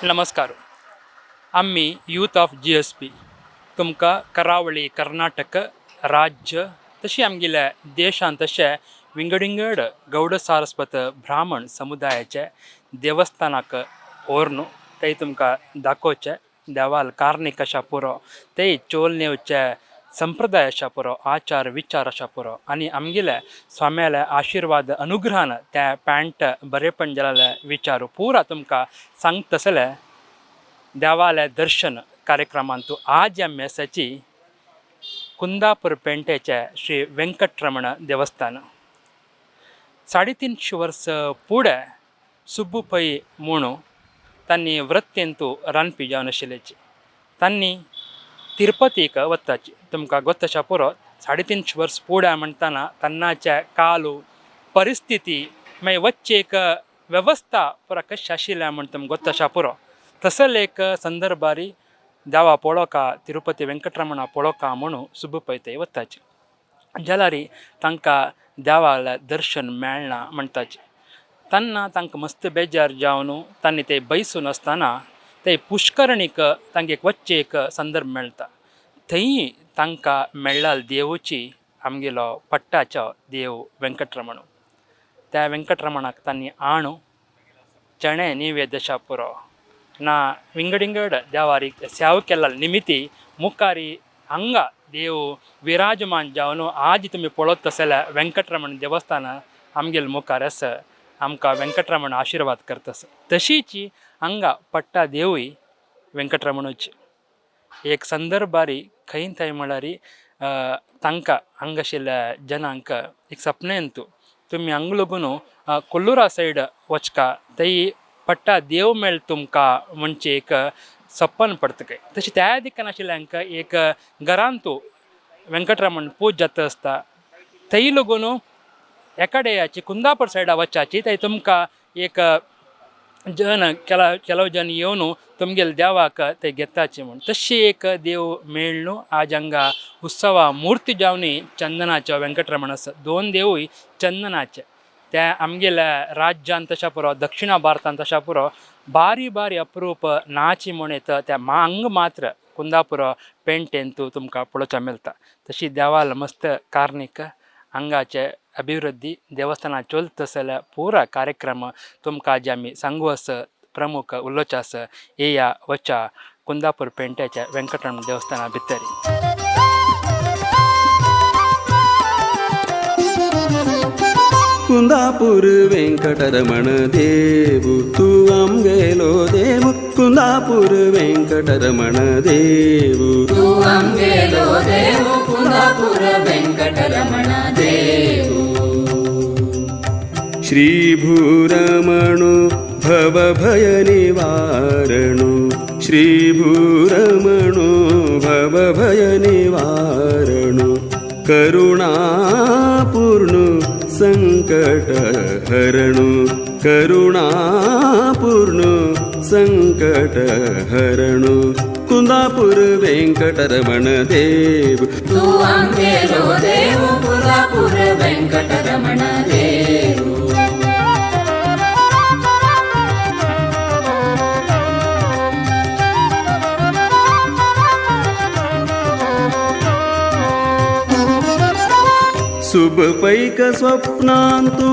नमस्कार. आमी youth of GSP तुमकां करावळी कर्नाटक राज्य तशी आमगेल्या देशांत तशें विंगड विंगड गौड सारस्वत ब्राह्मण समुदायाचे देवस्थानाक व्हरून थंय तुमकां दाखोवचें देवाल कार्नीक आशा पुरो थंय चोलनेवचे संप्रदाय आशा पुरो आचार विचार आशा पुरो आनी आमगेल्या स्वाम्याल्या आशिर्वाद अनुग्रहान त्या पॅण्ट बरेपण जालेलें विचार पुरा तुमकां सांगतसले देवाल्या दर्शन कार्यक्रमांतू आज आमी आसाची कुंदापूर पेंटेचे श्री व्यंकटरमण देवस्थान. 350 वर्स फुडें सुब्बू पै म्हणून तांणी वृत्तेंतू रांदपी जावन आशिल्ल्याची तांणी तिरुपतीक वताची. तुमकां गोत्तशा पुरो, 350 वर्स फुडें म्हणटना तेन्नाचे कालू परिस्थिती मागीर वच्चे एक वेवस्था पुरा कशी आशिल्ल्या म्हण तुमकां गोत्तशा पुरो. तसले एक संदर्भारी देवा पळोवका, तिरुपती वेंकटरमणा पळोवका म्हणून सुब्बू पै थंय वताची जाल्यार तांकां देवालें दर्शन मेळना म्हणटाचे. तेन्ना तांकां मस्त बेजार जावन तांणी ते बैसून आसतना ते पुष्करणीक तांगे वच्चे एक संदर्भ मेळटा. थंय तांकां मेळ्ळा देवूची आमगेलो पट्टाचो देव वेंकटरमण. त्या वेंकटरमणाक तांणी आणू चणे निवेद्य आशा पुरो ना विंगड विंगड देवारीक सेवा केल्ल्या निमित्ती मुखारी हांगा देव विराजमान जावन आज तुमी पळयत तसल्या वेंकटरमण देवस्थान आमगेले मुखार आसा. आमकां वेंकटरमण आशिर्वाद करता. तशीच हांगा पट्टा देवूय वेंकटरमणूच. एक संदर्भारी खंय थंय म्हळ्यार तांकां हांगा आशिल्ल्या जनांक एक सपनेंतू तुमी हांगा लागून कोल्लुरा सायड वचका, थंय पट्टा देव मेळ तुमकां म्हणचे एक सपन पडटा खंय. तशें त्या दिकान आशिल्ल्यांक एक घरांतू वेंकटरमण पूज जाता आसता. थंय लागून एकाडेयाची कुंदापूर सायडा वचाची, थंय तुमकां एक जन केला ಕೆಲವು जन येवन तुमगेले देवाक ते घेताचे म्हूण. तशी एक देव मेळ न्हू. आज हांगा उत्सवा मूर्ती जावनूय चंदनाचो वेंकटरमण आसा. दोन देवूय चंदनाचे. त्या आमगेल्या राज्यान तशें पुरो, दक्षिणा भारतान तशें पुरो, बारी बारी अप्रूप नाची म्हण येता. त्या हांगा मात्र कुंदापुर पेंटेंतू तुमकां पळोवच्या मेळटा. तशी देवाल मस्त कार्नीक हांगाचे अभिवृद्धी देवस्थाना चलता जाल्यार पुरा कार्यक्रम तुमकां जे आमी सांगू आसा, प्रमुख उलोवचें आसा. येया, वचा कुंदापूर पेंट्याच्या वेंकटरमण देवस्थाना भितर. कुंदापूर वेंकटरमण देवू तूं आमगेलो देवू, कुंदापूर वेंकटरमण देवू. तूं आमगेलो देवू, कुंदापूर वेंकटरमण देवू. श्री भूरमणु भवभय निवारणु, श्री भूरमणु भवभय निवारणु, करुणापूर्ण संकट हरणु, करुणापूर्ण संकट हरणु, कुंदापूर वेंकटरमण देव. तूं आमगेलो देवू, कुंदापूर वेंकटरमण देवू. सुबपैक स्वप्नांतु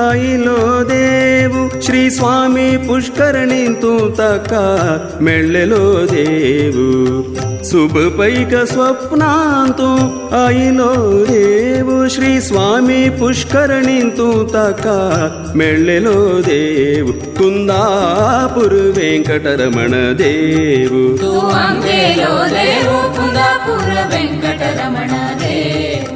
आयलो देवू, श्री स्वामी पुष्करणींतु ताका मेळ्ळेलो देवू. सुबपैक स्वप्नांतु आयलो देवू, श्री स्वामी पुष्करणींतु ताका मेळ्ळेलो देवू, कुंदापूर वेंकटरमण देवू. तूं आमगेलो देवू, कुंदापूर वेंकटरमण देवू.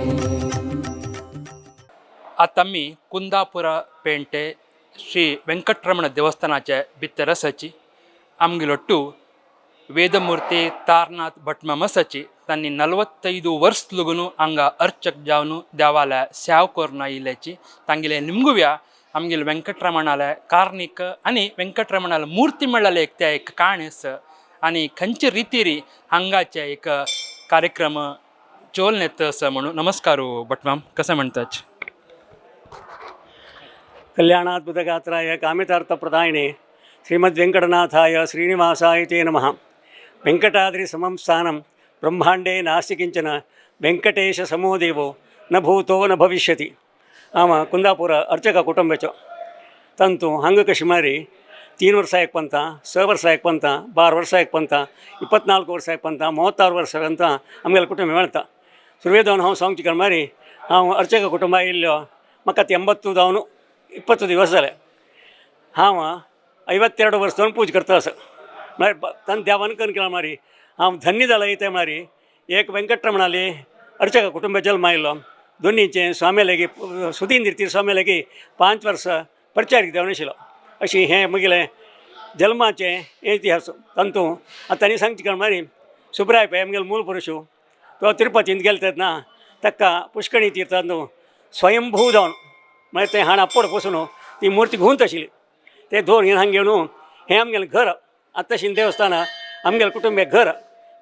आतां आमी कुंदापुरा पेंटे श्री वेंकटरमण देवस्थानाचे भितर आसाची. आमगेलो टू ವೇದಮೂರ್ತಿ ತಾರನಾಥ್ ಭಟ್ಮಮ್ आसाची. तांणी 45 वर्स लागून हांगा अर्चक जावन देवाल्या सेव करून आयिल्ल्याची. तांगेले निमगुव्या आमगेले वेंकटरमणाले कार्नीक आनी वेंकटरमणाले मूर्ती मेळ्ळेले एक त्या एक काणी आसा आनी खंयचे रितीरी हांगाचे एक कार्यक्रम चोल येता आसा म्हणून. नमस्कार भटमाम, कशें म्हणटात? कल्याणाद्भुतगात्राय कामितार्थप्रदायिने ಶ್ರೀಮದ್ ವೆಂಕಟನಾಥಾಯ ಶ್ರೀನಿವಾಸಾಯ ತೇ ನಮಃ. ವೆಂಕಟಾದ್ರಿ ಸಮಂ ಸ್ಥಾನಂ ಬ್ರಹ್ಮಾಂಡೇ ನಾಸ್ತಿ ಕಿಂಚನ ವೆಂಕಟೇಶ ಸಮೋ ದೇವೋ ನ ಭೂತೋ ನ ಭವಿಷ್ಯತಿ. ಆಮ ಕುಂದಾಪುರ अर्चक कुटुंबाचो तांतू हांगा कशी मारी 3 वर्सां एक पंता, 6 वर्सां एक पंता, 12 वर्सां एक पंता, 24 वर्सां एक पंता, 36 वर्सां पंता आमगेले कुटुंब मेळटा. सुरवेदावन हांव सांगची मारी हांव अर्चक कुटुंबा आयिल्लो. म्हाका आतां 80 जावन 20 दिवस जाले. हांव 52 वर्सां पूज करता आसा. म्हळ्यार तांणी देवान करून केला मारी हांव धन्य जाला येता. मारी एक वेंकटरमणाली अर्चक कुटुंब जल्म आयलो. दोनीचे स्वामी लागीं सुधींद्र तीर्थ स्वामी लागीं 5 वर्सां प्रचारीक जावन आशिल्लो. अशी हें म्हगेलें जल्माचें इतिहास. तांतू आतां तांणी सांगची कारण मारी सुब्राय पै आमगेलो मूल पुरुशू तो तिरुपतींत गेले तेन्ना ताका पुष्कणी तीर्थांत स्वयंभू जावन म्हळ्यार तें हाण आप्पोड पसून ती मूर्ती घुंवत आशिल्ली. ते दोन हांगा घेवन हें आमगेलें घर आतांशीन देवस्थान आमगेलें कुटुंब घर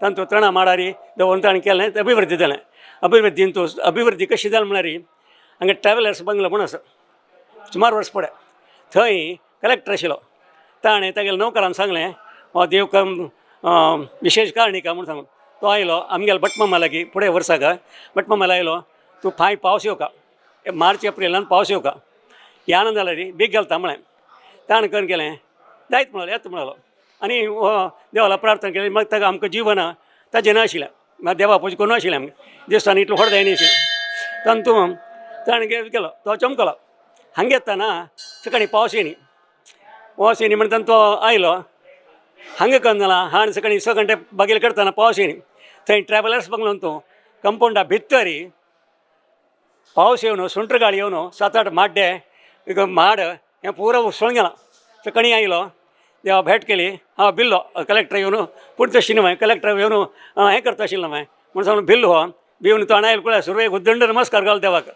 तांतू तणा माडारी दवरून ताणें केलें तें अभिवृद्धी जालें. अभिवृद्धीन तूं अभिवृद्धी कशी जाली म्हळ्यार हांगा ट्रॅवलर्स बंगलो म्हूण आसा. सुमार वर्स फुडें थंय कलेक्टर आशिल्लो. ताणें तागेल्या नोकरान सांगलें हो देव कम विशेश कारणीक म्हूण सांगून तो आयलो आमगेल्या भटमामा लागीं. फुडें वर्साक भटमामा आयलो. तूं फाय पावस येवका, मार्च एप्रिलान पावस येवका यान जाल्यार बेग घालता म्हळें. ताणें करून केलें जायत म्हणलो येता म्हणलो आनी हो देवाला प्रार्थना केली. मागीर ताका आमकां जीवन ताजें नाशिल्लें. मागीर देवा पूज करूं नाशिल्लें आमकां देवस्थान इतलो व्हड जायनाशिल्लें. तातूंत ताणें केलो तो चमकलो. हांगा येतना सकाळीं पावस येयनी पावस येयनी म्हणटना तो आयलो हांगा कन्न जाला हाण सकाळीं 6 घंटे बागेल करतना पावस येयनी. थंय ट्रॅवलर्स बंगलो तो कंपावंडा भितर पावस येवन सुंटर गाळी येवन 7-8 माड्डे एक माड हें पुरो उसळून गेलां. सकाळीं आयलो देवा भेट केली. हांव बिल्लो कलेक्टर येवन पुढचं शिनेमा कलेक्टर येवन हें करता आशिल्लो हांवें म्हूण सांगून बिल्लो हो भिवन तो आयलो पळय. सुरवेक उद्दंड नमस्कार घालो देवाक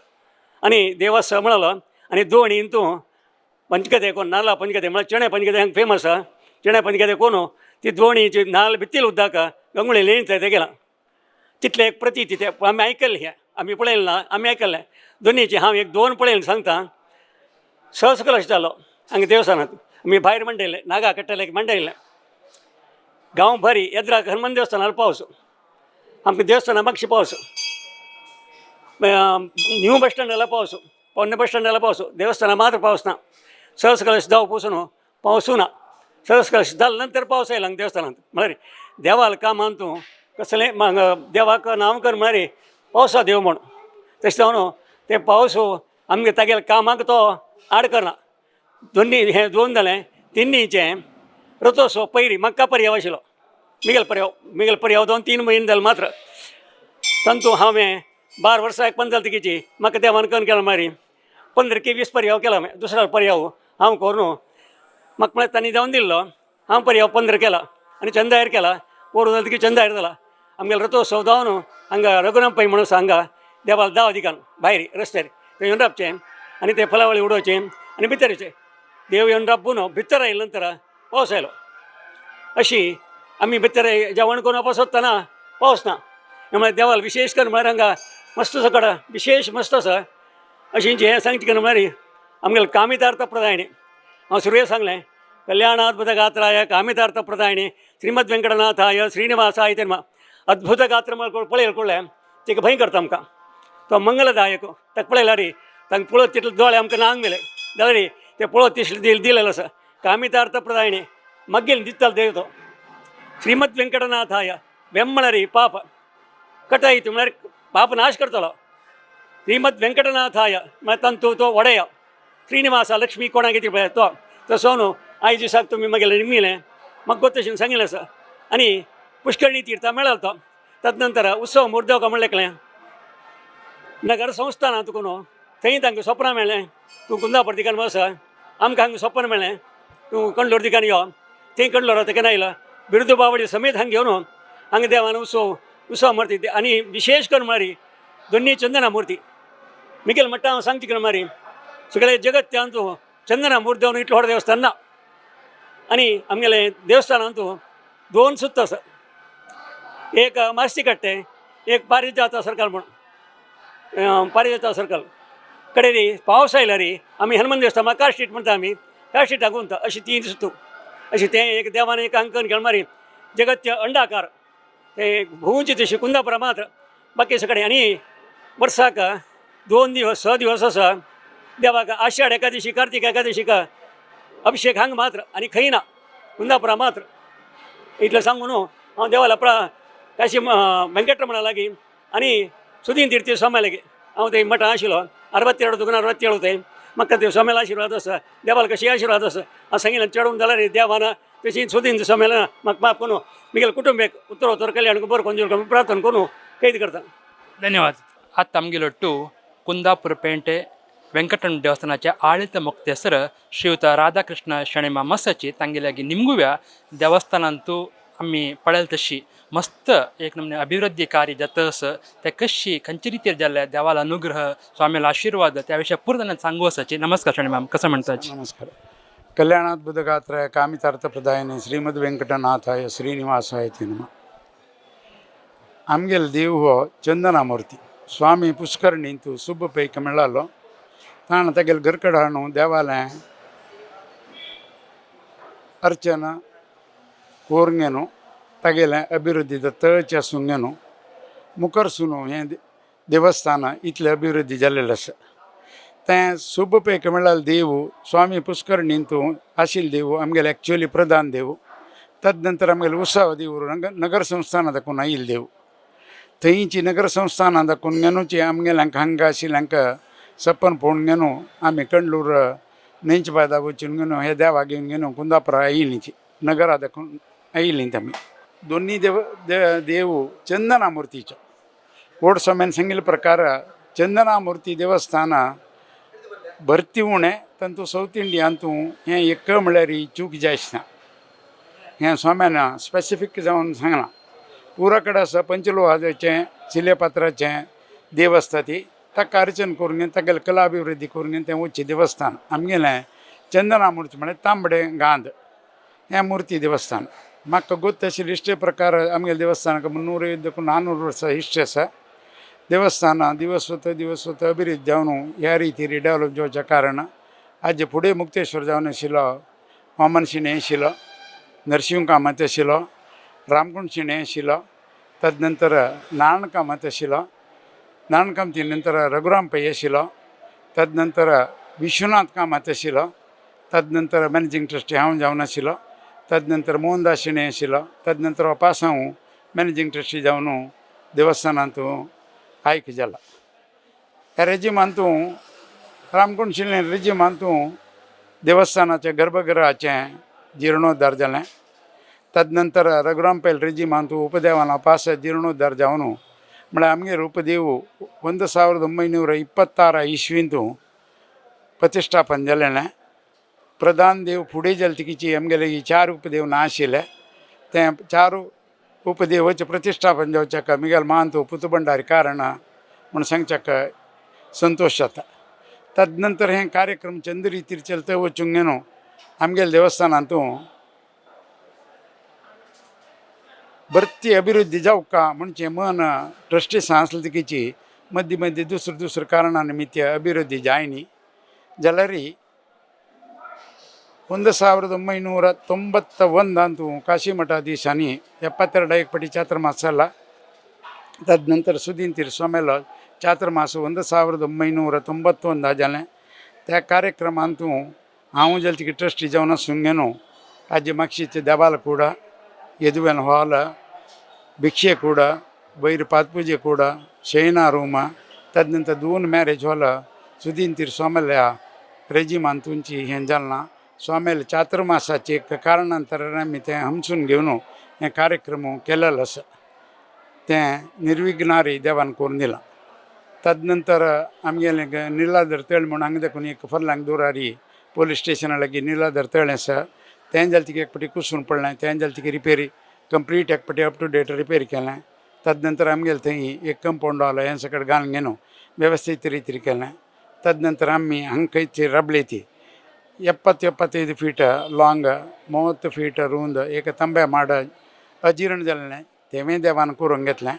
आनी देवा म्हणलो आनी दोन तूं पंचकथे कोण नाल्ला पंचकथे म्हळ्यार चणे पंचकथे हांगा फेमस आसा. चणे पंचकथे कोण ती दोणीची नाल्ल भित्तील उदक गंगुळी लेणी थंय गेला तितले एक प्रती तिथे आमी आयकल्लें. हें आमी पळयलें ना, आमी आयकल्लें दोनीची. हांव एक दोन पळयलें सांगता. सहस्र अशें जालो हांगा देवस्थानांत आमी भायर मंडयलें नागा कट्टले मंडयलें गांव भरी एद्राक हनुमान देवस्थानार पावस आमकां देवस्थाना मागशी पावस न्यू बस स्टँडाला पावस पोन्ने बस स्टँडाला पावस देवस्थाना मात्र पावस ना. सहस्र कलश जावं पसून पावसूं ना. सहस्र कलश जाले नंतर पावस आयला हांगा देवस्थानांत. म्हळ्यार देवाल कामान तूं कसलें देवाक नांव कर म्हळ्यार पावसा देव म्हूण तशें जावन ते पावस आमगे तागेल्या कामाक तो आड करना. दोनी हें दोन जालें. तिन्नीचें रथोत्सव पयरी म्हाका पर्याव आशिल्लो मिगेल पर्याव मिगेल पर्याव 2-3 म्हयने जाले मात्र. तांतू हांवें 12 वर्सां एक पंदरा तिकीची म्हाका देवान करून केला मारी 15 की 20 पर्याव केला हांवें. दुसरो पर्याव हांव करून म्हाका म्हळ्यार तांणी जावन दिल्लो. हांव पर्याव 15 केला आनी चंदायर केला. पोरूं जालें की चंदायर जाला आमगेलो रथोत्सव जावन हांगा रघुनाथ पै म्हणून हांगा देवाक दाव दिकान भायर रस्त्यार थंय येवन राबचें आनी ते फलावळी उडोवचें आनी भितर येवचें. देव येवन राबून भितर आयले नंतर पावस आयलो. अशी आमी भितर जेवण करून वापस वतना पावस ना. म्हळ्यार देवाल विशेश करून म्हळ्यार हांगा मस्त सकड विशेश मस्त आसा. अशी हें सांगचें करून म्हळ्यार आमगेले कामितार्थ प्रदायणी हांव सुरवेक सांगलें कल्याणाद्भुत गात्राय कामितार्थ प्रदायणी श्रीमद वेंकटनाथाय श्रीनिवासाय ते अद्भुत गात्र म्हळ्यार पळयलें कळ्ळें तेका भंय करता आमकां तो मंगलदायक. ताका पळयल्यार तांकां पळोवत तितले दोळे आमकां नांग मेले जाल्यार ते पळोवत तितले दिलेलें आसा कामितार्थ प्रदायणी मागीर दितालो देव तो श्रीमद वेंकटनाथाय वेम्मळरी पाप कटायत म्हळ्यार पाप नाश करतलो. श्रीमद वेंकटनाथाय म्हळ्यार तांतू तो वडय श्रीनिवासा लक्ष्मी कोणाक येता पळय तो तसो न्हू आयज दिसाक तुमी मागीर निमिलें म्हाका गोत सांगिल्लें आसा. आनी पुष्करणी तीर्थ मेळ्ळो तो तदनंतर उत्सव मुर्देवका म्हणलें नगर संस्थान तुका न्हू थंय तांकां सपनां मेळ्ळें तूं कुंदापूर दिकान वच आमकां हांगा सपन मेळ्ळें तूं कंडलोर दिकान यो थंय कंडलोर तेका आयलो बिरुदू बावडी समेत हांगा घेवन हांगा देवान उत्सव उत्सव मूर्ती आनी विशेश करून म्हळ्यार दोन्ही चंदना मूर्ती मिगेल म्हणटा हांव सांगची करून म्हळ्यार सगळें जगत अंतू चंदना मूर्ती देवन इतलो व्हड देवस्थान ना. आनी आमगेलें देवस्थानांत 2 सुत्त आसा एक मास्ती काडटे एक पारिजाता सर्कल म्हूण पारिजाता सर्कल कडेन पावस आयल्यार आमी हनुमान देवस्थान कार स्ट्रीट म्हणटा आमी कार स्ट्रीटाक गुंता अशी 3 सुत्तू. अशें तें एक देवान एक अंकन खेळ मारी जगत्य अंडाकार ते भोंवचे तशी कुंदापुरा मात्र बाकी सगळे. आनी वर्साक 2 दिवस 6 दिवस आसा देवाक, आषाढ एकादशी, कार्तिक एकादशीक अभिषेक हांगा मात्र आनी खंय ना, कुंदापुरा मात्र. इतलें सांगून हांव देवाला प्रा काशी वेंकटरमणा लागीं आनी सुदीन तीर्थ स्वाम्या लागीं हांव थंय मठां आशिल्लो 62 दुकान 67 थंय. म्हाका ते स्वाम्याला आशिर्वाद आसा, देवाला कशी आशिर्वाद आसा. हांव सांगिल्लें चेडून जाल्यार देवान तशी सुदीन स्वाम्याला म्हाका माफ करून म्हगेल्या कुटुंबेक उत्तरोत्तर कल्याण बरो करून प्रार्थना करून कैद करता. ಧನ್ಯವಾದ. ಆತ ತಮಗಿಲೊಟ್ಟು ಕುಂದಾಪುರ ಪೇಂಟೆ ವೆಂಕಟರಮಣ ದೇವಸ್ಥಾನचे ಆಳಿತ ಮುಕ್ತೇಸರ ಶ್ರೀಯುತ ರಾಧಾಕೃಷ್ಣ ಶೆಣೆಮ ಮಸ್ಸಚಿ तांगेल्यागी निमगुव्या देवस्थानांतू आमी पळयले तशी मस्त एक नमूने अभिवृद्धी कार्य जाता आसा, ते कशी खंयचे रितीर जाल्ले, देवाला अनुग्रह, स्वामीला आशीर्वाद, त्या विशय पूर्ण सांगू आसाची. नमस्कार शणेमाम, कसं म्हणताची? नमस्कार. ಕಲ್ಯಾಣಾದ್ಭುತಗಾತ್ರಾಯ ಕಾಮಿತಾರ್ಥಪ್ರದಾಯನೆ ಶ್ರೀಮದ್ ವೆಂಕಟನಾಥಾಯ ಶ್ರೀನಿವಾಸಾಯ ते नमः. आमगेलो देव हो चंदनामूर्ती. स्वामी पुष्करणींतु सुब्ब पೈक मेळालो ताणें तागेले घरकड हाडून देवालय अर्चना कोरंगेನು तागेलें अभिवृद्धी तळचे आसून न्हू मुखरसून हें देवस्थान इतलें अभिवृद्धी जाल्लेलें आसा. तें सुब्ब पैक म्हळ्यार देव स्वामी पुष्करणींतु आशिल्लें देव आमगेलें एक्चुअली प्रधान देव. तद नंतर आमगेलें उत्सव देव नगर संस्थाना दाखून आयिल्लें देव. थंयची नगर संस्थाना दाखून घेवची आमगेल्यांक हांगा आशिल्ल्यांक सपन पळोवन घेवन आमी कंडलूर नेंचबादा वचून घेवन हे देवाक घेवन घेवन कुंदापुरा आयिल्लीं, नगरा दाखून आयिल्लीं. आमी दोन्ही देव देव चंदना मूर्तीचो. कोड स्वाम्यान सांगिल्ले प्रकार चंदनामूर्ती देवस्थान भरती उणें तांतू सावथ इंडियांतू हें एक म्हळ्यार चूक जाय आसना. हें स्वाम्यान स्पेसिफीक जावन सांगलां. पुरा कडेन आसा पंचलोहाचें शिलेपात्राचें देव आसता, ती ताका अर्चन करून घेवन तागेलें कला अभिवृद्धी करून घेवन तें वचचें देवस्थान. आमगेलें चंदनामूर्ती म्हळ्यार तांबडे गांध हें मूर्ती देवस्थान. म्हाका गोत्त आशिल्ले हिस्ट्री प्रकार आमगेल्या देवस्थानाक 300 400 वर्सां हिस्ट्री आसा. देवस्थान दिवस वता दिवस वता अभिवृद्धी जावन ह्या रितीर डेवलप जावच्या कारण आयज फुडें मुक्तेश्वर जावन आशिल्लो, वामन शिणे आशिल्लो, नरशिंव कामत आशिल्लो, रामकुंड शिणे आशिल्लो, तद नंतर नारायण कामत आशिल्लो, नारायण कामती नंतर रघुराम पै आशिल्लो, तद नंतर विश्वनाथ कामत आशिल्लो, तद नंतर मॅनेजींग ट्रस्टी हांव जावन आशिल्लो, तद नंतर मोहनदास शिणे आशिल्लो, तद नंतर वापास हांव मॅनेजींग ट्रस्टी जावन देवस्थानांत आयक जाला. ह्या रेजिमांतू रामकुंड शिणे रेजिमांतू देवस्थानाचें गर्भगृहाचें जिर्णोद्धार जालें. तदनंतर रघुराम पैल रेजिमांतू उपदेवान पास जीर्णोद्धार जावन म्हळ्यार आमगेर उपदेव 1926 इस्वींतू प्रतिश्ठापन जालें. प्रधान देव फुडें जाले तिकीची आमगेले ही चार उपदेव ना आशिल्ले, तें चार उपदेवाचें प्रतिश्ठापन जावच्याक मिगेल मांत पुतबंडारी कारण म्हूण सांगच्याक संतोश जाता. तद नंतर हें कार्यक्रम चंद रितीर चलता वचूंक न्हू आमगेल्या देवस्थानांतू बरती अभिवृद्धी जावका म्हणचे मन ट्रस्टी आसले तिकीची मदीं मदीं दुसरें दुसरें कारणा निमित्त अभिवृद्धी जायनी. जाल्यार 1991 ಕಾಶಿ ಮಠಾಧೀಶಾನಿ 72 एकपटी ಚಾತುರ್ಮಾಸ ಅಲ್ಲ. ತದನಂತರ ಸುದೀನ್ ತೀರ್ಸ್ವಾಮೇಲ ಚಾತುರ್ಮಾಸ 1991 जालें. त्या कार्यक्रमांतू हांव जालें तिका ट्रस्टी जावन आसून न्हू हाजे मागशीचे देवाल कूड, यदुवेन हॉल, भिक्षे कूड, वयर पादपुजे कूड, शयना रूम, तदनंतर दोन मॅरेज हॉल सुदीन तीर स्वामेल्या रेजिमांतूंची हें जालें ना. स्वामेल चातुर्मासाचे एक कारणांतरान आमी तें हमसून घेवन हें कार्यक्रम केलेलो आसा. तें निर्विघ्नारी देवान करून दिलां. तदनंतर आमगेलें निलाधर तळ म्हूण हांगा देखून एक फर्लांग दुरारी पोलीस स्टेशना लागीं निलाधर तळें आसा. तें जालें तिका एक फावटी कुसून पडलें. तें जालें तिका रिपेरी कंप्लीट एक फावटी अप टू डेट रिपेरी केलें. तदनंतर आमगेलें थंय एक कंपावंड आलो हें सगळें घालून घेवन वेवस्थीत रितीर केलें. तदनंतर आमी हांगा खंयची रबली ती 70 75 फीट लाँग, 30 फीट रूंद एक तांब्या माड अजीर्ण जाल्लें, तेंवूय देवान करून घेतलें.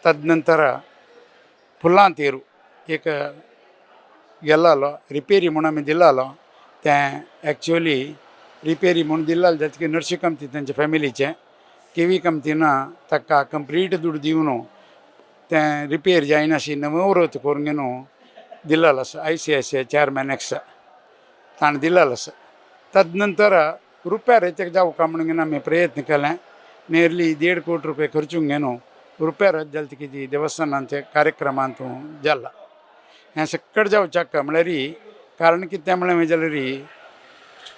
तदनंतर फुलां तेरू एक गेल्लो रिपेरी म्हूण आमी दिल्लो, तें एक्चुअली रिपेरी म्हूण दिल्लाल जातकीर नरशी कामती तेंच्या फॅमिलीचें केवी कामतीन ताका कंप्लीट दुडू दिवन तें रिपेर जायनाशी नवो करून घेवन दिल्लेलो आसा. ICICI chairman x ताणें दिल्लेलो आसा. तदनंतर रुप्यार तेका जावका म्हणून आमी प्रयत्न केलें. नियरली 1.5 कोटी रुपये खर्चून घेवन रुप्यार जालें कितें देवस्थानांचे कार्यक्रमांत जाला. हें सक्कड जावच्याक म्हळ्यार कारण कितें म्हळ्यार जाल्यार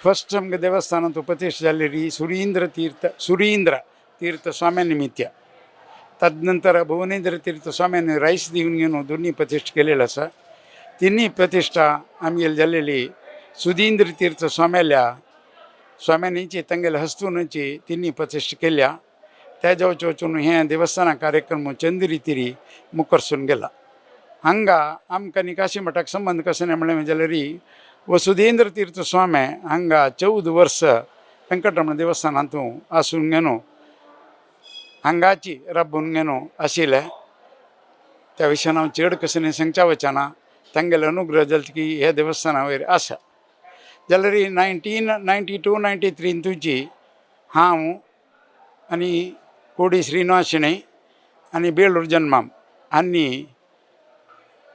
फस्ट आमगे देवस्थानांत प्रतिश्ठा जाल्ली सुरींद्र तीर्थ, सुरींद्र तीर्थ स्वाम्या निमित्य. तदनंतर भुवनेंद्र तीर्थ स्वाम्यानी रायस दिवन घेवन दोन्ही प्रतिश्ठा केलेलो आसा. तिन्ही प्रतिश्ठा आमगेली जाल्लेली सुधींद्र तीर्थ स्वाम्याल्या स्वाम्यानीची तांगेल्या हस्तुनची तिन्ही प्रतिश्ठा केल्या. त्या जावचे वचून हें देवस्थाना कार्यक्रम चंद रितीरी मुखरसून गेला. हांगा आमकां न्ही काशी मठाक संबंद कसो न्ही म्हणलें जाल्यार वसुधेंद्र तीर्थ स्वामी हांगा 14 वर्स वेंकटरमण देवस्थानांत आसून घेवन हांगाची राबून घेवन आशिल्ले. त्या विशयान हांव चड कशें न्ही सांगच्या वचना. तांगेले अनुग्रह जाले की ह्या देवस्थाना वयर आसा. जाल्यार 1992 93 तुजी हांव आनी कोडी श्रीनिवास शणै आनी बेळूर जन्माम आनी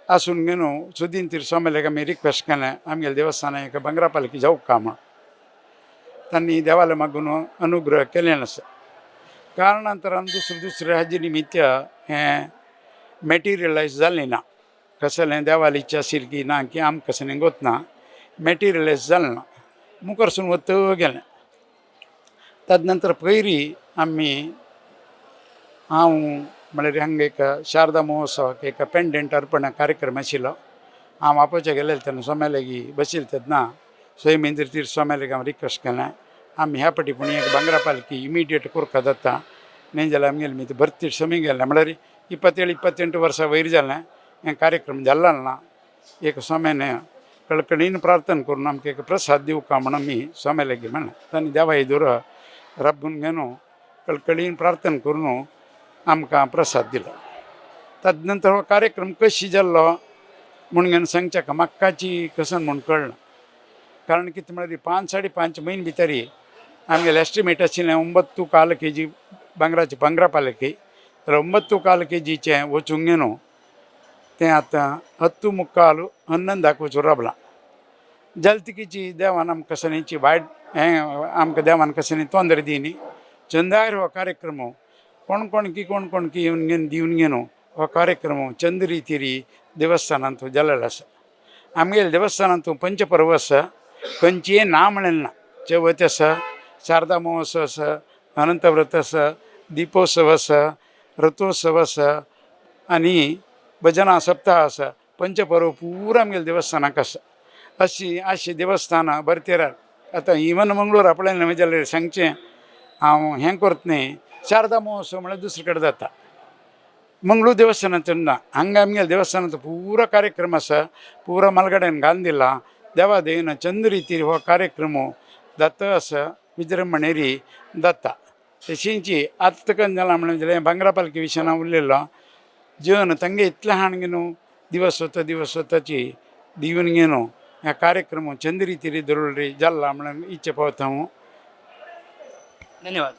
आसून घेवन सुदीन तीर्थ स्वामीक आमी रिक्वेस्ट केलें आमगेले देवस्थान एक भांगरा पालकी जावंक म्हण. तांणी देवाले मागून अनुग्रह केलें आसा. कारणांतरान दुसरे दुसरे हाजे निमित्त हें मॅटिरियलायज जालें ना. कसलें देवाली इच्छा आशिल्ली की ना की आमकां कसलें गोत ना, मॅटिरियलायज जालें ना. मुखारसून वत गेलें. तदनंतर पयरी आमी हांव म्हळ्यार हांगा एक शारदा महोत्सवाक एक पेंडेंट अर्पण कार्यक्रम आशिल्लो. हांव आपोवच्या गेलेलें तेन्ना स्वाम्या लागीं बशिल्लें तेन्ना स्वयमेंद्र तीर्थ स्वाम्या लागीं हांव रिक्वेस्ट केलें आमी ह्या फाटी पूण एक भांगरा पालकी इमिडिएट करपा जाता न्ही जाल्यार आमगेले मीत भरती समी गेलें म्हळ्यार 27 28 वर्सां वयर जालें हें कार्यक्रम जाल्लो ना. एक स्वाम्यान कळकळीन प्रार्थना करून आमकां एक प्रसाद दिवका म्हण आमी स्वाम्या लागीं म्हणलें. तांणी देवा येदोर राबून घेवन कळकळीन प्रार्थना करून आमकां प्रसाद दिलो. तदनंतर हो कार्यक्रम कशी जाल्लो म्हूण घेवन सांगच्याक म्हाकाची कसन म्हूण कळना. कारण कितें म्हळ्यार 5 5.5 म्हयने भितर आमगेलें एस्टिमेट आशिल्लें 9.25 के जी भांगराची भांगरा पालकी. तर 9.25 के जीचें वचूंक घेवन तें आतां 10.75 11 वचून रावलां. जालतिकीची देवान आमकां कसलीची वायट हें आमकां देवान कसली तोंदर दिनी चंदार हो कार्यक्रम कोण कोण की कोण कोण की येवन घेवन दिवन घेवन हो कार्यक्रम चंद रितीरी देवस्थानांत जाल्लेलो आसा. आमगेले देवस्थानांत पंचपर्व आसा. खंयचीय ना म्हणलें ना. चवथ आसा, शारदा महोत्सव आसा, अनंतव्रत आसा, दीपोत्सव आसा, रथोत्सव आसा आनी भजनां सप्ताह आसा. पंचपर्व पुरा आमगेले देवस्थानाक आसा. अशी अशी देवस्थानां भरतेरार आतां इवन मंगळूर आपल्यान जाल्यार सांगचें हांव हें करत न्ही. शारदा महोत्सव म्हळ्यार दुसरे कडेन जाता, मंगळूर देवस्थानांत ना. हांगा आमगेले देवस्थानांत पुरा कार्यक्रम आसा. पुरा मालगाड्यान घालून दिला. देवा देवीन चंद रितीर हो कार्यक्रम जाता आसा, विजृंभणेरी जाता. तशींची आतां कन जालां म्हणून जाल्यार भांगरा पालकी विशयान हांव उलयलो. जेवन तांगे इतलें हाण घेवन दिवस वता दिवस वताची दिवन घेवन ह्या कार्यक्रम चंद रितीर दवरली जाला म्हणून इच्छा पावता हांव. धन्यवाद.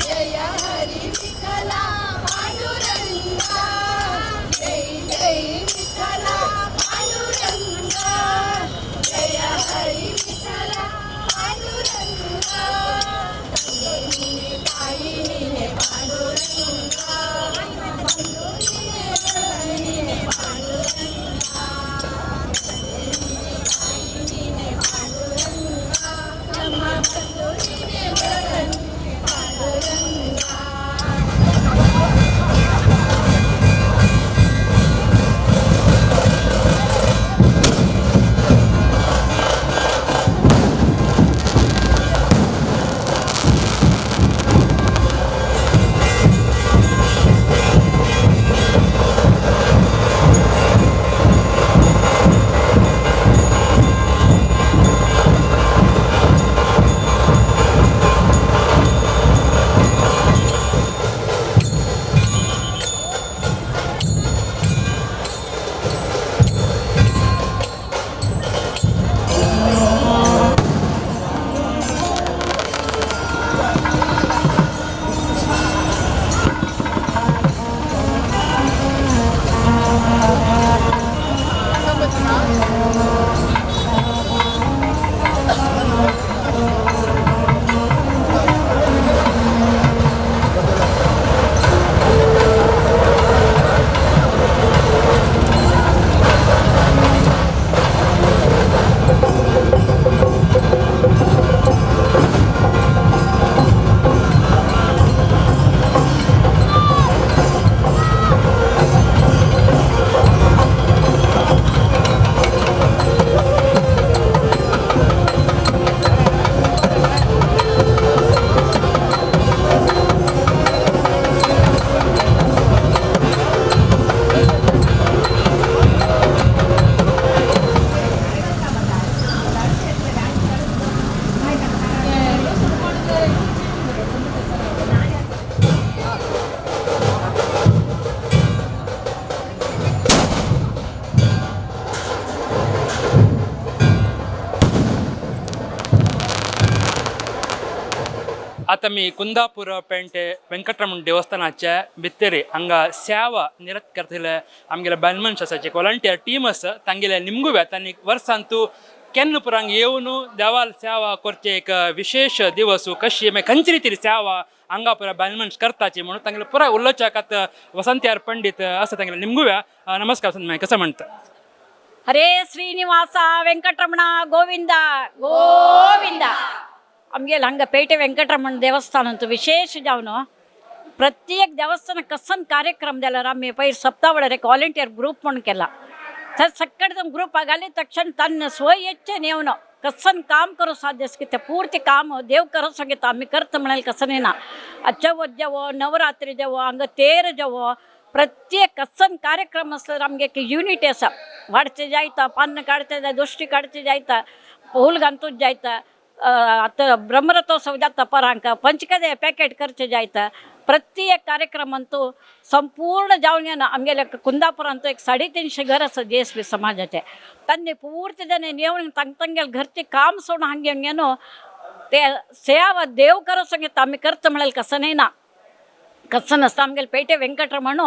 ಜಯ ಹರಿ. आतां आमी कुंदापूर पेंटे वेंकटरमण देवस्थानाच्या भितर हांगा सेवा निरत करतले आमगेले बायल मनश आसा जे व्हॉलंटियर टीम आसा तांगेले निमगुव्या तांणी वर्सांतू केन्ना पुरांग येवन देवाल सेवा करचे एक विशेष दिवस कशी मागीर खंयची रितीर सेवा हांगा पुरा बायल मनश करताची म्हणून तांगेले पुराय उलोवच्याक आतां वसंतयार पंडीत आसा तांगेले निमगुव्या. नमस्कार वसंत माई, कसं म्हणता? हरे ಶ್ರೀನಿವಾಸ ವೆಂಕಟರಮಣ ಗೋವಿಂದ ಗೋವಿಂದ. आमगेले हांगा पेटे वेंकटरमण देवस्थान ಅಂತೂ ವಿಶೇಷ जावन प्रत्येक देवस्थान कसन कार्यक्रम जाल्यार आमी पयर सप्ता वेळार एक व्हॉलंटियर ग्रूप म्हूण केला. थंय सगळे ग्रूप आगाले तक्षण तन्न स्वयेच्छेन येवन कसन काम करूं साध्य की ते पूर्ತಿ काम देव करूं सांगित आमी करता म्हणाले कसं ना. चवथ जावो, नवरात्री जावो, हांगा तेर जावो, प्रत्येक कसन कार्यक्रम असल्यार आमगे एक युनिटी आसा. वाडचे जायता, पान्न काडचे जाय, दोष्टी काडचे जायता, फूल घालतूच जायता. आतां ब्रह्मरथोत्सव जाता परांक पंचकदे पॅकेट करचे जायता. प्रत्येक कार्यक्रमांतू संपूर्ण जावन येना आमगेले कुंदापुरांत एक 350 घर आसा जे एस बी समाजाचे. तांणी पूर्ती जण येवन तांग तांगेले घरचे काम सोडून हांगे न्हू ते सेवा देव करो सांगित आमी करता म्हळ्यार कसं न्हय ना कसं नासता. आमगेले पेटे वेंकटरमण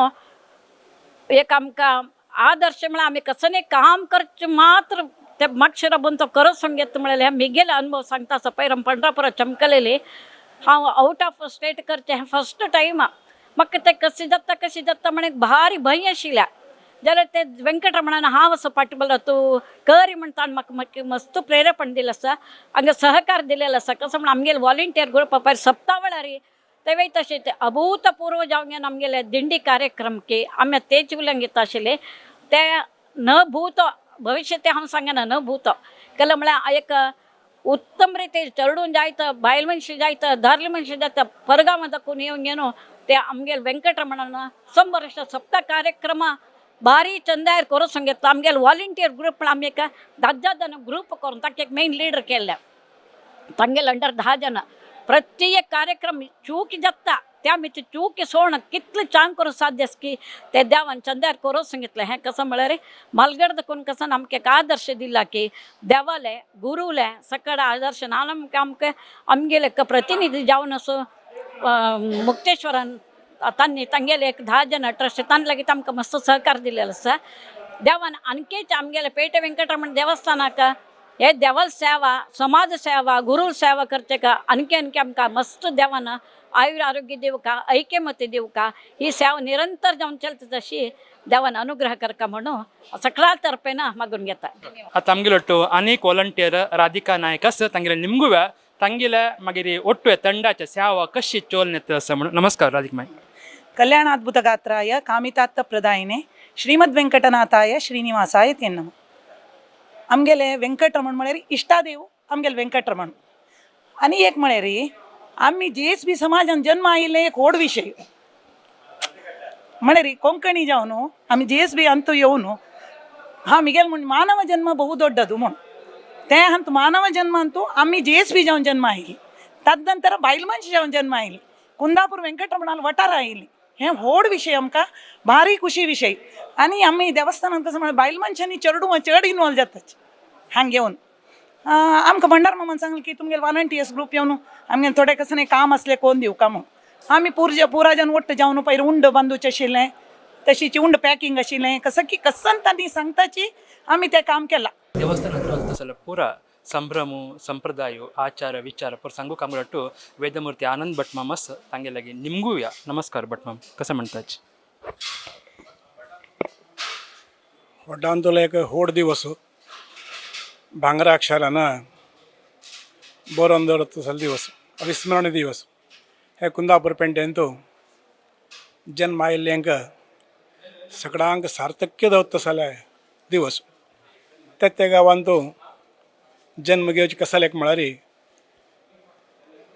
एक आमकां आदर्श म्हळ्यार आमी कसं न्ही काम करचें मात्र ते मातशें राबून तो करत सांगता म्हळ्यार हें मिगेले अनुभव सांगता आसा. पयर आमी पंढरापुरा चमकलेली हांव आवट ऑफ स्टेट करचें हें फस्ट टायम. म्हाका तें कशें जाता कशें जाता म्हण एक भारी भंय आशिल्ल्या. जाल्यार ते वेंकटरमणान हांव असो पाठबळ तूं कर म्हण ताणें म्हाका म्हाका मस्त प्रेरेपण दिलें आसा, हांगा सहकार दिलेलो आसा. कसो म्हण आमगेले व्हॉलंटियर ग्रुप पयर सप्ता वेळार तेवय तशें ते अभूतपूर्व जावन आमगेले दिंडी कार्यक्रम की आमी तेच उलोवंक येता आशिल्ले ते न भूत भविष्य ते हांव सांगना न भूत केलें म्हळ्यार एक उत्तम रितीन चरडून जायत, बायल मनशां जायत, दादले मनशां जायत, परगांवां दाखोवन येवन न्हू ते आमगेले वेंकटरमणान 100 वर्ष सप्ता कार्यक्रम भारी चंदायर करूं सांगितलं. आमगेले व्हॉलंटियर ग्रूप म्हळ्यार आमी एक 10 जण ग्रूप करून ताका एक मेन लिडर केल्ले, तांगेले अंडर 10 जण प्रत्येक कार्यक्रम चूक जाता त्या आमी ती चूक सोडून कितले चांग करूं साध्य आसा की ते देवान चंद्यार करूं सांगितलें. हें कसं म्हळ्यार मालगड दाखोवन कसं आमकां एक आदर्श दिला की देवाले गुरुले सकड आदर्श आमकां आमकां आमगेले एक प्रतिनिधी जावन असो मुक्तेश्वरान तांणी तांगेले एक 10 जण ट्रस्ट तांणी लागीं आमकां मस्त सहकार दिलेलो आसा. देवान आणखीच आमगेले पेटे वेंकटरमण देवस्थानाक हे देवाल सेवा, समाज सेवा, गुरु सेवा करचे का आणखी आणखी आमकां मस्त देवान आयुर आरोग्य दिवका, ऐक्यमत्य दिवका, ही सेवा निरंतर जावन चलता तशी देवान अनुग्रह करका म्हणून सगळ्या तर्फेन मागून घेता. आतां आमगेलो ಒಟ್ಟು अनेक व्हॉलंटियर राधिका नायक आसा तांगेले निमगुव्या तांगेले मागीर ಒಟ್ಟು ತಂಡाचे सेवा कशी चोल येता आसा म्हणून. नमस्कार राधिका माई. ಕಲ್ಯಾಣಾದ್ಭುತಗಾತ್ರಾಯ ಕಾಮಿತಾರ್ಥಪ್ರದಾಯಿನೆ ಶ್ರೀಮದ್ ವೆಂಕಟನಾಥಾಯ ಶ್ರೀನಿವಾಸಾಯ ते नमः. आमगेले वेंकटरमण म्हळ्यार इश्टादेव आमगेले वेंकटरमण. आनी एक म्हळ्यार आमी जे एस बी समाजान जन्म आयिल्लें एक व्हड विशय म्हळ्यार कोंकणी जावन आमी जे एस बी अंतू येवन हा मिगेल म्हण मानव जन्म बहु ದೊಡ್ಡದು म्हूण तें हंत मानव जन्म अंतू आमी जे एस बी जावन जन्म आयली, तदनंतर बायल मनश जावन जन्म आयली, कुंदापूर वेंकटरमणाल वठार आयली, हें व्हड विशय आमकां भारी खुशी विशय. आनी आमी देवस्थानांत कसं म्हळ्यार बायल मनशांनी चेडूं चड इनवॉल्व जाताच हांगा येवन. आमकां भंडार मामान सांगलें की तुमगेले वॉलंटियर्स ग्रूप येवन आमगेले थोडे कसं न्ही काम आसलें कोण दिवका म्हूण आमी पुरजा पुराजन ಒಟ್ಟು जावन पयर उंड बांदूचें आशिल्लें, तशीची उंड पॅकिंग आशिल्लें, कसं की कसन तांणी सांगताची आमी तें काम केलां. ದೇವಸ್ಥಾನ ಹತ್ರ ಸಲ ಪೂರ ಸಂಭ್ರಮ ಸಂಪ್ರದಾಯ ಆಚಾರ ವಿಚಾರ ಪೂರ सांगू कामगट्टू वेदमूर्ती आनंद भट मामस तांगेलागी निमगुया. नमस्कार भट माम, कसं म्हणताच? वड्डांतलो एक व्हड दिवस भांगरा अक्षरान बरोवन दवरता तसलो दिवस, अविस्मरणीय दिवस. हे कुंदापूर पेंटेंतू जन्म आयिल्ल्यांक सगळ्यांक सार्थक्य दवरता तसले दिवस. त्या त्या गांवांतू जन्म घेवचे कसालेक म्हळ्यार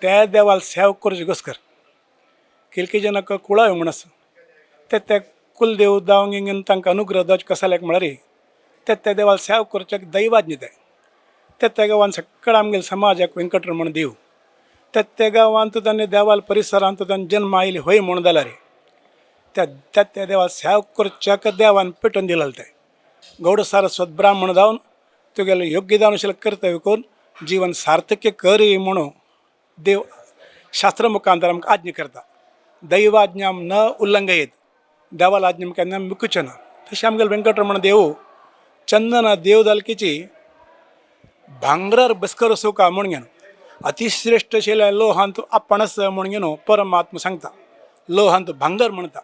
त्या देवाल सेव करची गोस्कर किलकी जनक कुळाय म्हूण आसा ते त्या कुलदेव जावंक तांकां अनुग्रह जावचे कसालेक म्हळ्यार ते त्या देवाल सेव करच्याक दैवाज्ञ ते त्या त्या गांवान सगळं आमगेले समाजाक व्यंकटरमण देव त्या त्या गांवांत तांणी देवाल परिसरांत तांणी जन्म आयले होय म्हूण जाल्यार त्या त्या त्या देवाल सेव करच्याक देवान पेटोवन दिलेलें तें गौड सारस्वत ब्राह्मण जावन तुगेलें योग्य जावन कर्तव्य करून जीवन सार्थक्य कर म्हणून देव शास्त्र मुखांतर आमकां आज्ञा करता. दैवाज्ञा न उल्लंघयेत, देवाला आज्ञा केन्ना मुकूचें ना. तशें आमगेले वेंकटरमण देव चंदन देव दालकेची भांगरार बसकर सुका म्हूण घेवन अतिश्रेश्ठ आशिल्ल्या लोहांत आपणच म्हूण घेवन परमात्मा सांगता. लोहांत भांगर म्हणटा,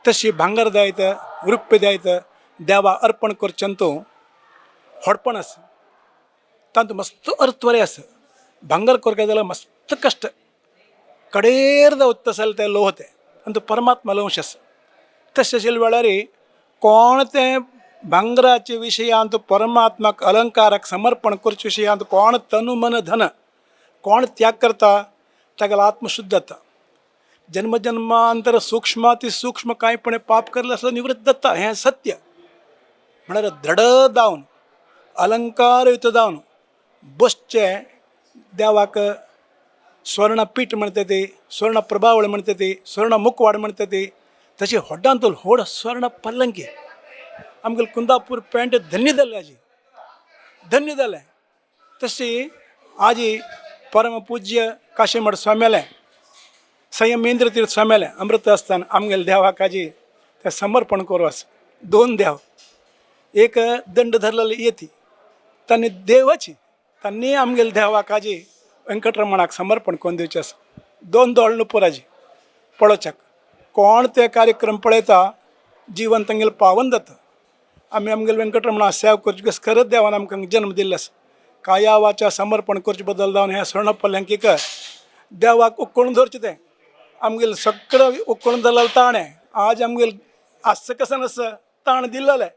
तशी भांगर जायत रुप्य जायत देवा अर्पण करचें तूं व्हडपण आसा, तातूंत मस्त अर्थ बरें आसा. भांगर करका जाल्यार मस्त कश्ट कडेर वता जाल्यार तें लोह तें आनी तो परमात्मा अंश आसा. तशें आशिल्ल्या वेळार कोण तें भांगराचे विशयांत परमात्माक अलंकाराक समर्पण करचे विशयांत कोण तनु मन धन कोण त्याग करता तागेलो आत्मशुद्ध जाता. जन्म जन्मांतर सूक्ष्माती सूक्ष्म कांयपणे पाप करले आसल्यार निवृत्त जाता, हें सत्य. म्हळ्यार दृढ जावन अलंकारयुक्त जावन बसचें देवाक स्वर्णपीठ म्हणटा ती, स्वर्ण प्रभावळ म्हणटा ती, स्वर्ण मुखवाड म्हणटा ती, तशी व्हडांत व्हड स्वर्ण पल्लंकी आमगेले कुंदापूर पेंट धन्य जालें आजी, धन्य जालें. तशी आजी परमपूज्य काशीमठ स्वाम्यालें संयमेंद्र तीर्थ स्वाम्यालें अमृत आसतना आमगेले देवाक आजी तें समर्पण करूं आसा. दोन देव, एक दंड धरलेले येती तांणी देवाची तांणी आमगेले देवाक आजी वेंकटरमणाक समर्पण करून दिवचें आसा. दोन दोळ नुपूर आजी पळोवच्याक कोण ते कार्यक्रम पळयता जिवन तांगेलें पावन जाता. आमी आमगेले वेंकटरमणा सेवा करची कस खरंच देवान आमकां जन्म दिल्लो आसा. काया वाचा समर्पण करचे बदल जावन हें स्वर्ण पल्लंकीक देवाक उक्कोण धरचें तें आमगेलें सगळें उक्कोण धरलेलें ताणें आज आमगेलें आसचें कशें नासता ताण दिल्लेलें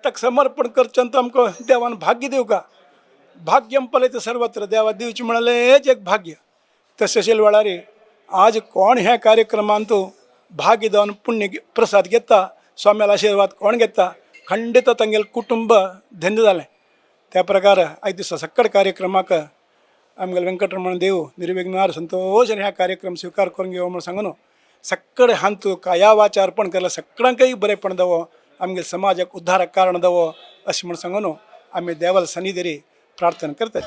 ताका समर्पण करचें तो आमकां देवान भाग्य दिवका. भाग्यम पळयता सर्वत्र देवा दिवचें म्हणलेंच एक भाग्य. तशें आशिल्ल्या वेळार आज कोण ह्या कार्यक्रमांत भाग्य जावन पुण्य प्रसाद घेता, स्वाम्यालो आशिर्वाद कोण घेता, खंडीत तांगेलें कुटुंब धन्य जालें. त्या प्रकार आयज दिसा सक्कड कार्यक्रमाक आमगेले वेंकटरमण देव निर्विघ्नार संतोश ह्या कार्यक्रम स्विकार करून घेवो म्हूण सांगून सक्कड हांतू काया वाचा अर्पण केला सगळ्यांकय बरेंपण दवो, आमगेले समाजाक उद्धाराक कारण दवो अशें म्हूण सांगून आमी देवाला सन्निधीर प्रार्थना करतात.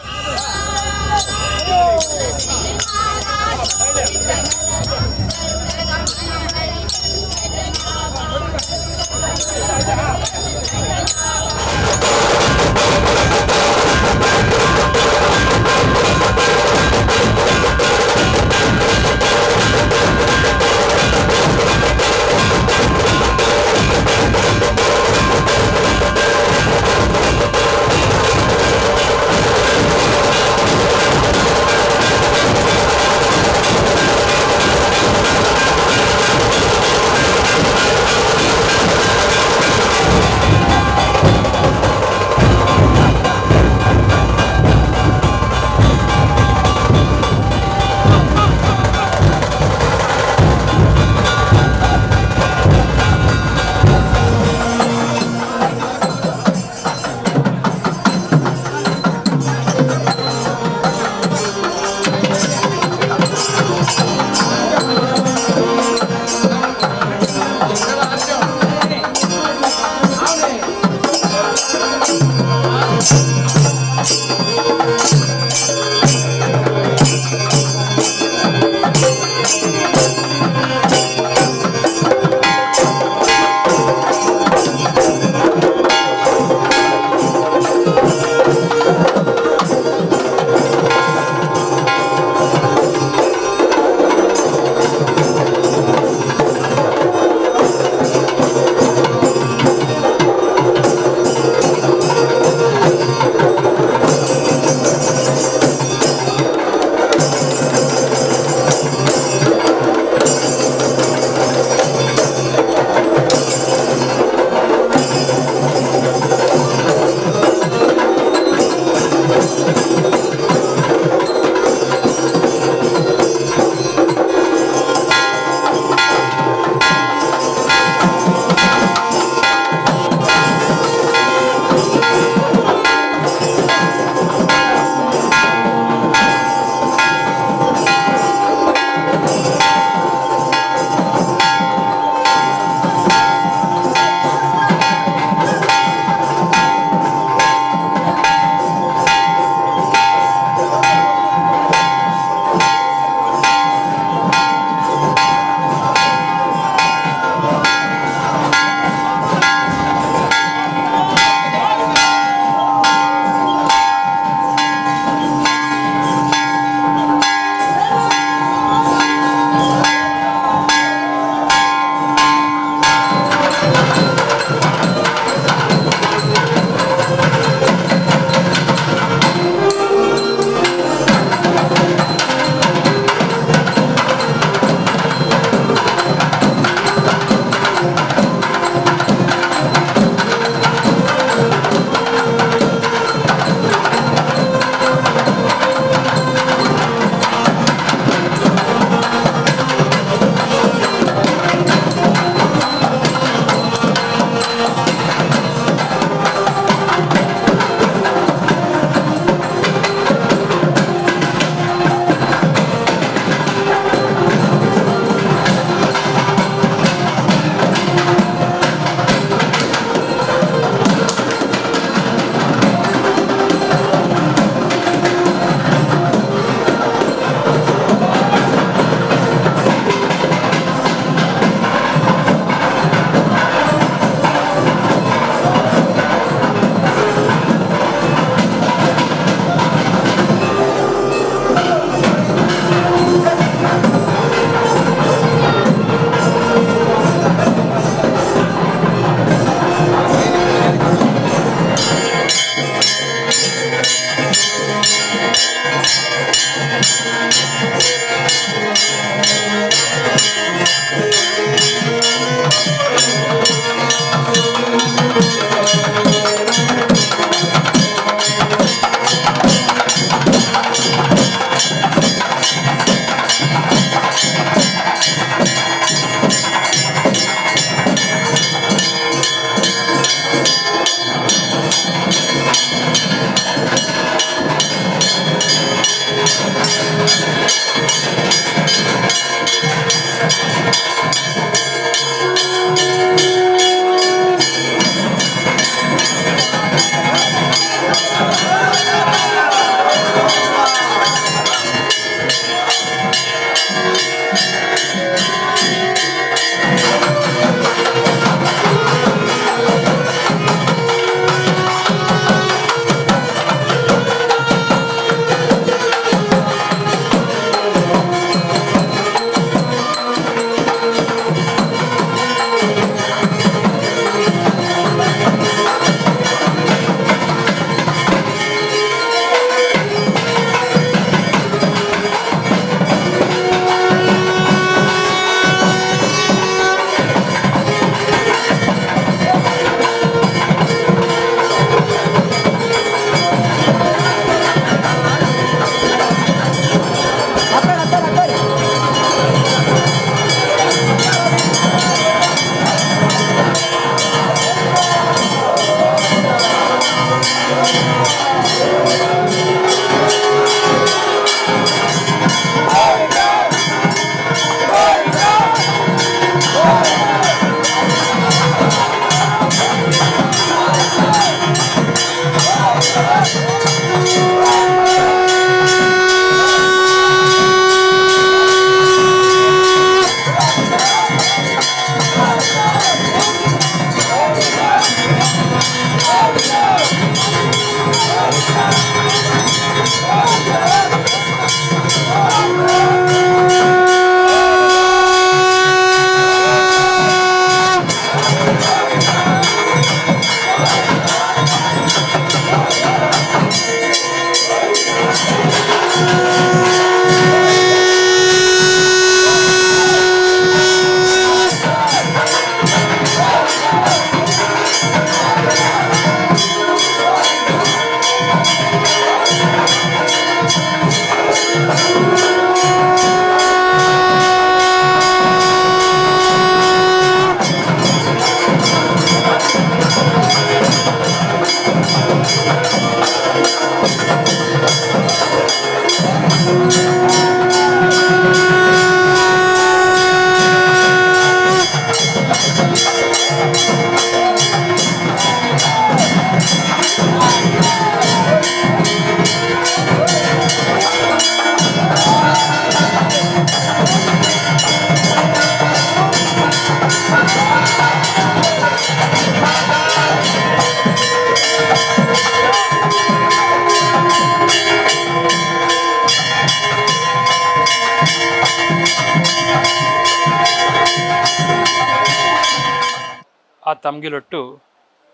ಆ ತಮ್ಗಿಲೊಟ್ಟು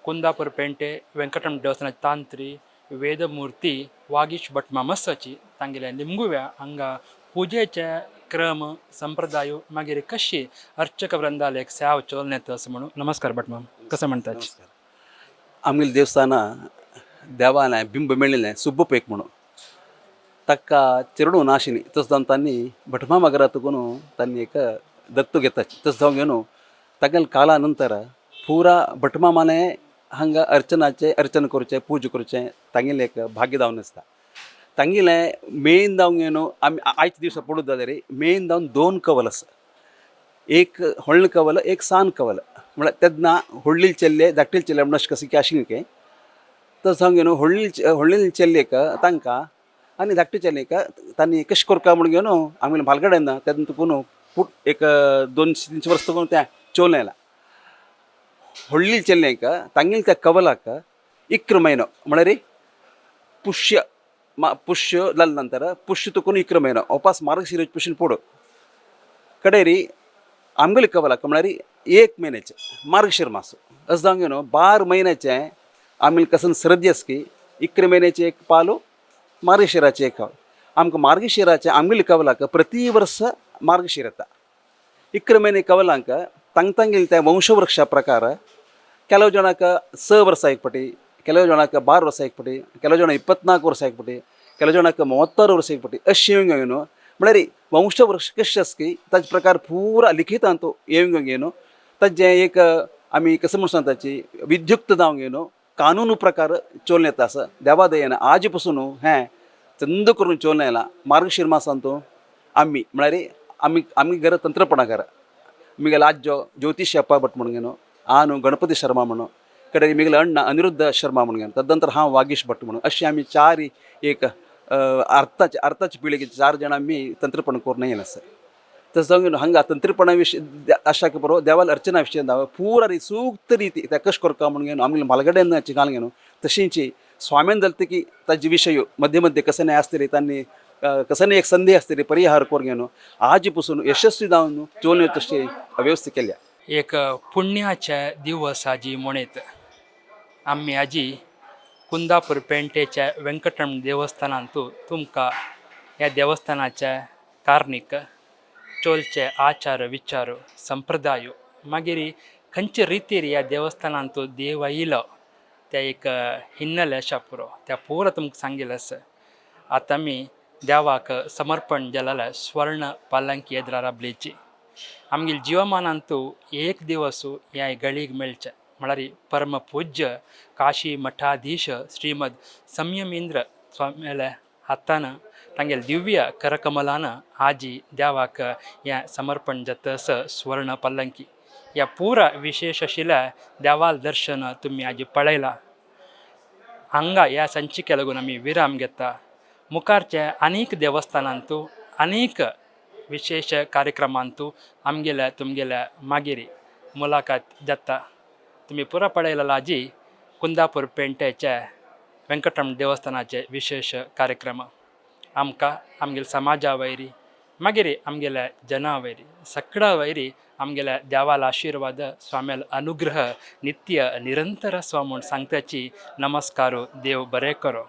ಕುಂದಾಪುರ ಪೇಂಟೆ ವೆಂಕಟರಮಣ ದೇವಸ್ಥಾನ ತಾಂತ್ರಿ ವೇದಮೂರ್ತಿ ವಾಗೀಶ್ ಭಟ್ मामस्साची तांगेल्या निमगुव्या हांगा पुजेचे क्रम संप्रदाय मागीर कशी अर्चक वृंदालेक सेव चोल येता असं म्हणून. नमस्कार भट माम, कसं म्हणतात? आमगेलें देवस्थान देवालय बिंब मेळिल्लें सुब्बप एक म्हणून ताका चेरडू नाशिनी तस जावन तांणी भटमामा घरा तुकून तांणी एक दत्तू घेताची तस जावन घेवन तागेले काला नंतर पुरा भटमामाने हांगा अर्चनाचें अर्चन करचें पूजा करचें तांगेलें एक भाग्य जावन आसता. तांगेलें मेन जावन न्हू आमी आयच्या दिसा पळोवंक जाल्यार मेन जावन दोन कवल आसा, एक व्हडलें कवल एक सान कवल. म्हळ्यार तेन्ना व्हडली चेल्ले धाकटेले चेल्ले म्हणून अशें कशें की आशिल्लें की तर सांग न्हू व्हडली व्हडली चेल्लेक तांकां आनी धाकटे चेल्लेक तांणी कशें करता म्हणून घेवन आमगेले म्हालगड्यान तेन्ना तुका न्हू फूट एक 200-300 वर्सां तुका तें चोवन आयलां. व्हडली चेल्लेक तांगेले त्या कवलाक 11 म्हयनो म्हळ्यार पुष्य पुष्य जाले नंतर पुष्य तुकून 11 म्हयनो उपास मार्गशीर पुष्य पडो कडेरी आमगेले कवलाक म्हळ्यार 1 म्हयन्याचें मार्गशीर मास अशें जावन न्हू 12 म्हयन्याचें आमी कसन श्रद्धी आसा की 11 म्हयन्याचें एक पालो मार्गशिराचें एक आमकां मार्गशिराचें आमगेले कवलाक प्रति वर्स मार्गशीर येता. 11 म्हयने कवलांक तांग तांगेले त्या वंशवृक्षा प्रकार ಕೆಲವು ಜನಕ್ಕೆ 6 ವರ್ಷ एक ಪಟಿ, ಕೆಲವು ಜನಕ್ಕೆ 12 ವರ್ಷ एक ಪಟಿ, ಕೆಲವು ಜನ 24 ವರ್ಷ एक ಪಟಿ, ಕೆಲವು ಜನಕ್ಕೆ 36 ವರ್ಷ एक ಪಟಿ अशें येवंक न्हू. म्हळ्यार वंशवृक्ष कशें आसा की ताजे प्रकार पुरा लिखितांत येवंक न्हू. ताजें एक आमी कसं म्हणून सांगताची विद्युक्त जावंक न्हू कानून प्रकार चोलन येता आसा देवा दयेन आज पसून हें चंद करून चोलन येयला. मार्गशीर मासान तो आमी म्हळ्यार आमी आमी घर तंत्रपणा घर मिगेल आज्जो ज्योतिष अप्पा भट म्हणून न्हू आनु गणपती शर्मा म्हणून कडे मिगेल अण्णा अनिरुद्ध शर्मा म्हणून तदनंतर हांव वागीश भट म्हणून अशी आमी चार एक अर्थाचे अर्थाचे पिळगेचे चार जाण आमी तंत्रपण करून येयला आसा. तशें जावन हांगा तंत्रपणा विशय आशाक बरो देवाल अर्चना विशय पुरा री सूक्त रीती त्या कश करका म्हणून आमगे म्हालगड्यान चिकाल न्हू तशींची स्वाम्यान जालें की ताजे विशय मध्ये मध्ये कसं नाही आसतले तांणी कसं नाही एक संधी आसतली परिहार करून न्हू आज पसून यशस्वी जावन चोल तशी व्यवस्था केल्या. एक पुण्याचे दिवस आजी म्हणीत आमी आजी कुंदापूर पेंटेच्या वेंकटरमण देवस्थानांतू तुमकां ह्या देवस्थानाच्या कार्नीक चोलचे आचार विचार संप्रदाय मागीर खंयचे रितीर ह्या देवस्थानांतू देव आयलो त्या एक हिन्नले आसा पुरो त्या पुरो तुमकां सांगिल्लें आसा. आतां आमी देवाक समर्पण जालेलें स्वर्ण पालंकी एदरा राबलेची आमगेले जिवमानांतू एक दिवस ह्या गळीक मेळचें म्हळ्यार परम पूज्य काशी मठाधीश श्रीमद संयमेंद्र स्वाम्याल्या हातान तांगेले दिव्य करकमलान आजी देवाक हें समर्पण जाता आसा स्वर्ण पल्लंकी. ह्या पुरा विशेश आशिल्ल्या देवाल दर्शन तुमी आजी पळयलां. हांगा ह्या संचिके लागून आमी विराम घेता. मुखारचे आनीक देवस्थानांतू आनीक विशेश कार्यक्रमांतू आमगेल्या तुमगेल्या मागीर मुलाकात जाता. तुमी पुरा पळयलेलो आजी कुंदापूर पेंटेचे वेंकटरमण देवस्थानाचे विशेश कार्यक्रम. आमकां आमगेल्या समाजा वयरी मागीर आमगेल्या जना वयरी सगळ्या वयरी आमगेल्या देवाला आशिर्वाद स्वाम्याल अनुग्रह नित्य निरंतर आसा म्हूण सांगताची. नमस्कारो. देव बरें करो.